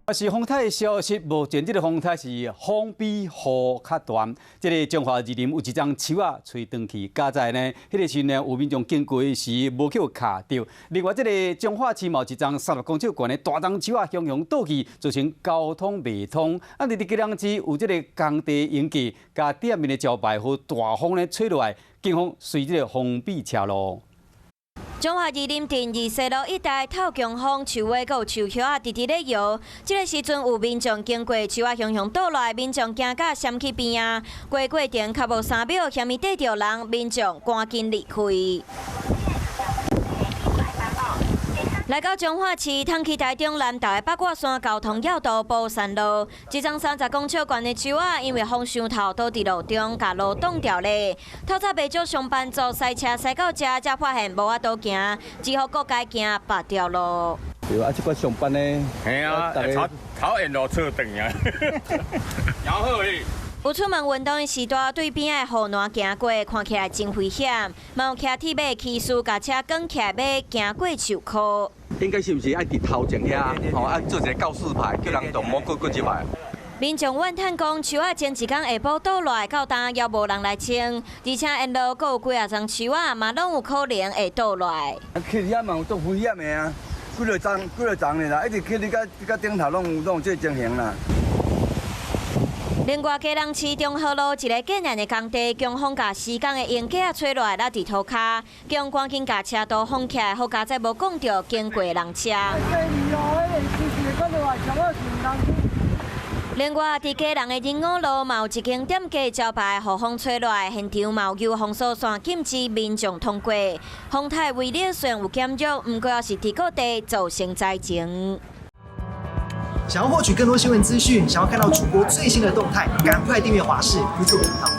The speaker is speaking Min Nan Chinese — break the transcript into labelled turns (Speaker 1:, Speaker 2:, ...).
Speaker 1: 啊是風颱的消息，目前這個風颱是風比雨較大。這个彰化二林有一叢樹仔吹斷去，佳哉呢，彼个時呢有民眾經過時無去予卡著。另外，這个彰化市嘛有一叢36公尺懸的大樟樹仔，雄雄倒去，造成交通袂通。啊，佇基隆市有這个工地用具，共店面的招牌予大風呢吹落來，警方隨這个封閉車路。
Speaker 2: 彰化二林鎮二西路一帶透強風，樹尾閣有樹葉仔直直咧搖。這个時陣有民眾經過，樹仔雄雄倒落來，民眾驚甲閃去邊仔。過過程較無3秒，嫌伊硩著人，民眾趕緊離開。來到彰化市，通去台中南投的八卦山交通要道寶山路，這叢30公尺懸的樹仔，因為風傷透倒佇路中，共路擋牢咧。透早袂少上班族駛車駛到遮，才發現無法度行，只好閣改行別條路。
Speaker 3: 對啊，這擺上班呢？
Speaker 4: 嘿啊，頭頭沿路坐轉啊，然後咧。
Speaker 2: 有出門運動的時段，對邊的護欄行過，看起來真危險。嘛有騎鐵馬騎士共車捲起來，欲行過樹箍。
Speaker 3: 應該是毋是愛佇頭前遐，吼，愛做一个告示牌，叫人就莫閣閣入來。
Speaker 2: 民眾怨嘆講，樹仔前一工下晡倒落來，到今猶無人來清，而且沿路閣有幾仔叢樹仔，嘛攏有可能會倒落來。
Speaker 5: 去遐嘛有足危險的啊，幾落叢幾落叢的啦，一直去你佮頂頭攏有這個情形啦。
Speaker 2: 另外，基隆市中和路一个建案的工地，強風共施工的用具仔吹落來，落佇塗跤，共趕緊共車道封起來，好佳哉無摃著經過人車。另外，佇基隆的仁武路嘛有一間店家招牌予風吹落來，現場嘛有封鎖線禁止民眾通過。風颱威力雖然有減弱，毋過猶是佇各地造成災情。
Speaker 6: 想要獲取更多新聞資訊，想要看到主播最新的動態，趕快訂閱華視 YouTube 頻道。